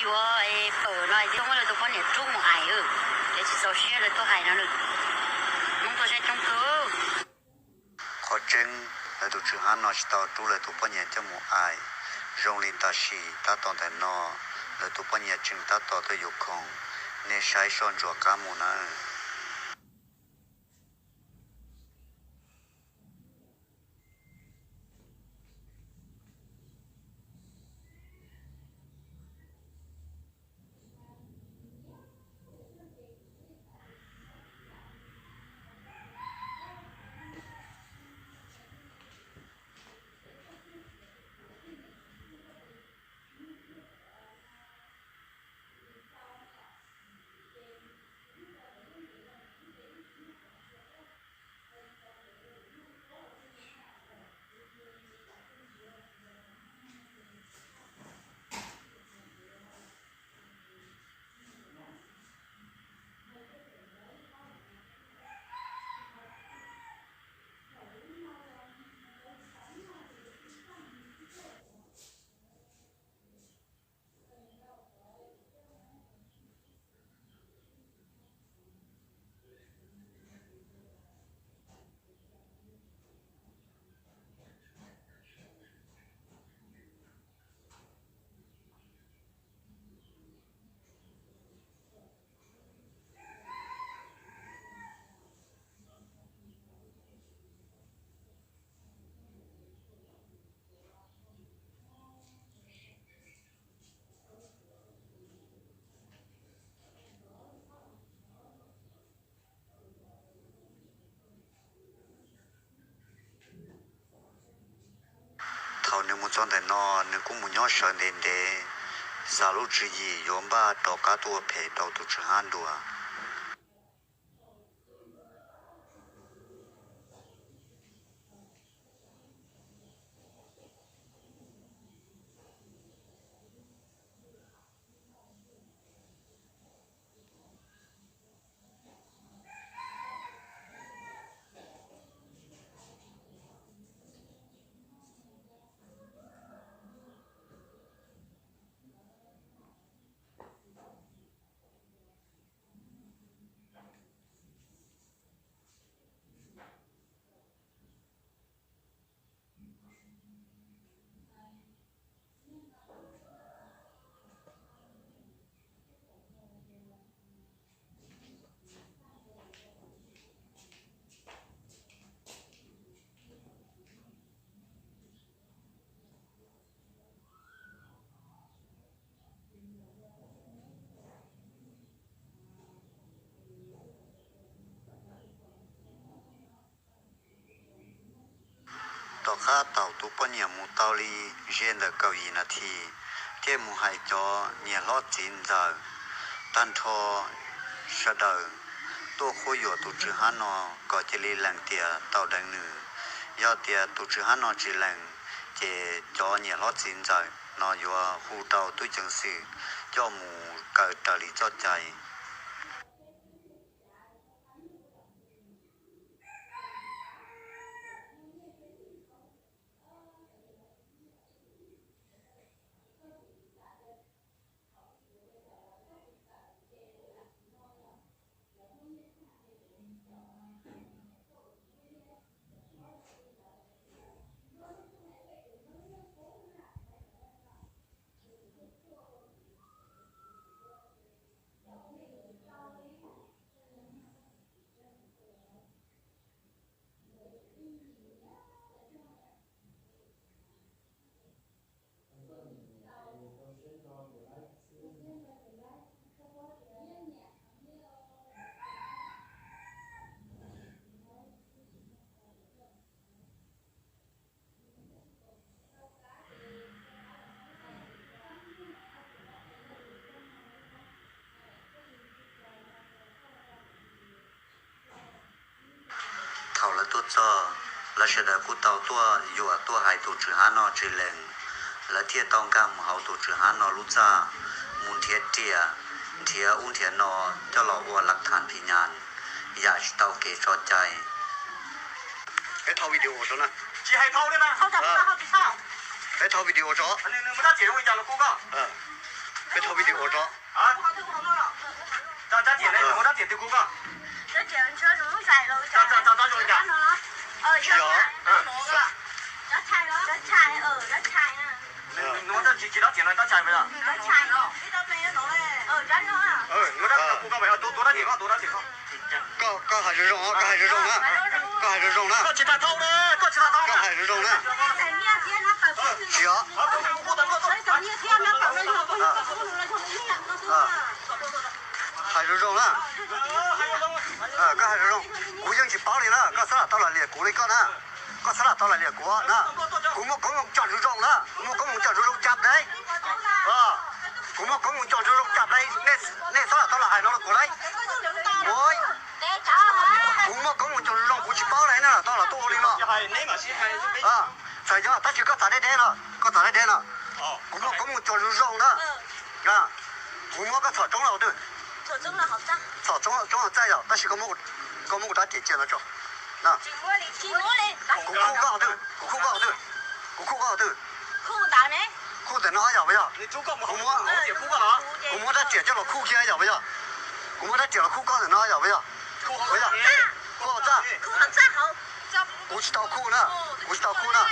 Yuav pawm no tsis zoo, lawv tus poj niam rub mus ais, lawv tsis txaus siab lawv tuaj hais no, Hmoob tuaj saib coob kawg. Qhov tseeb, lawv tus tswv hab no tsis tau rub lawv tus poj niam coj mus ais. Zoo li tam sim tab tom ntawm no, lawv tus poj niam tseem tab tom tuaj yuav khoom, nej saib soj ntsuam qab mus nawb. Thaum nws mus txog ntawm no, nws kuj mus nyob sawv ntev ntev, xav lub tswv yim yuav npaj rov qab tuaj ua phem rau tus tswv hab dua. Tom qab thaum tus poj niam mus tau li ze ntawm kaum yim nas this, thiaj mus hais cov niam hlob txiv ntxawm tag nrho sawv daws tuaj quab yuam tus tswv hab no kom cia li lees tias tau deev nws. Yog tias tus tswv hab no tsis lees, ces cov niam hlob txiv ntxawm no yuav hu rau tub ceev xwm coj mus kaw raws li txoj cai. Thaum lawv tuaj txog, lawv sawv daws kuj tau tuaj yuam tuaj hais tus tswv hab no tsis lees, lawv thiaj tau nkag mus hauv tus tswv hab no lub txaj, mus nrhiav riam, nrhiav ub nrhiav no coj los ua laj tham phim nyas, yam tsis tau kev tso cai. Peb thau video tso na. Tsis hais thau li mas. Peb thau video tso. Peb thaij video tso. Rab riam ne, muab rab riam twg kuv koj? Rab riam ntshe zoo ntxais los. Rab riam. Rab tshais, rab tshais, rab tshais. Muab rab tshais, rab tshais no. Muab rab riam kuv koj, tuav rab riam koj, tuav rab riam koj. Koj, koj hais zoo zoo, koj hais zoo zoo na. Koj hais zoo zoo na. Koj tsis tham thau na, koj tsis tham thau. Koj hais zoo zoo na. Tsis os. Hais zoo zoo na. Koj hais zoo zoo. Kuv yeej tsis paub li na, koj xav lam tau lam liam kuv li koj na. Koj xav lam tau lam liam kuv na. Kuv muaj koob hmoov coj zoo zoo na, kuv muaj koob hmoov coj zoo zoo caj deb. Kuv muaj koob hmoov coj zoo zoo caj deb, nej xav lam tau lam hais no rau kuv lauj. Ua, kuv muaj koob hmoov coj zoo zoo, kuv tsis paub li nej lam tau lam tuaj ua li no. Txawm yog tab sis koj txav deb deb no, koj txav deb deb no. Kuv muaj koob hmoov coj zoo zoo na. Kuv muab koj txhom roob los twg? Txhom roob los txaij yom, tab sis koj muab kuv rab riam cia no tso. Kuv khuj koj twg, kuv khuj koj twg? Kuv khuj koj twg? Khuj ntawm no yom, puas yog? Kuv muab, kuv muab rab riam coj los khuj kiag yom, puas yog? Kuv muab rab riam los khuj koj ntawm no yom, puas yog? Puas yog? Khuj hauv txaj. Kuv tsis tau khuj na, kuv tsis tau khuj na.